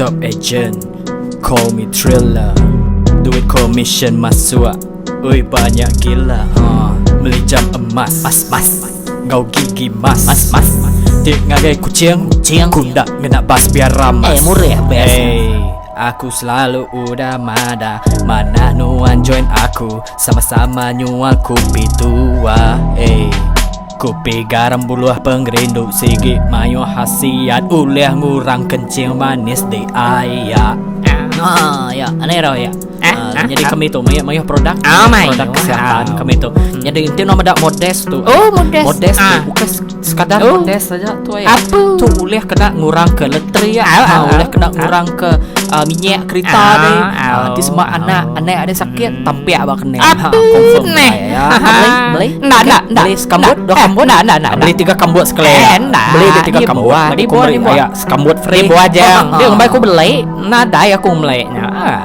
Top agent Call me thriller Duit commission masuk Ui banyak gila ha. Meli jam emas Mas mas Ngau gigi mas Mas mas Ti ngagai kucing Kucing. Ku nda ngena bas biar ramas Eh, murih bas. Hey, aku selalu udah madah Manah nuan join aku Sama-sama nyual kupi tua Hey Kupi garam buluh pengerindu sigi mayuh khasiat ulih ngurang kencing manis di aya. Ah, ya, aneh rau ya. Ah, Ah, jadi kami tu mayuh mayuh produk, Ah, mayuh. produk kesihatan kami tu. Jadi inti nama dak modest tu. Oh, modest. Modest tu Ah. bukan sekadar Oh. modest saja tu ya. Apa? Tu ulih kena ngurang ke letri ya. Ah, Ha, ah, ulih ah. kena ngurang ke uh, minyak kerita Ah, deh. ah. Ah, nanti semua anak anak ada sakit tampiak ba kena. Apa Ha, confirm neh? lah ya. Beli, beli. Ndak, ndak, ndak. Beli sekambut, dua Eh, kambut. ndak, ndak, ndak, Beli ndak. tiga kambut sekali. Eh, ndak. Beli dia tiga Di kambut. buah, Lagi di aku buah, beri di buah. ayak sekambut free. Di buah jang. Dia Ah. ngembai aku beli. Nadai aku beli nya. Ah.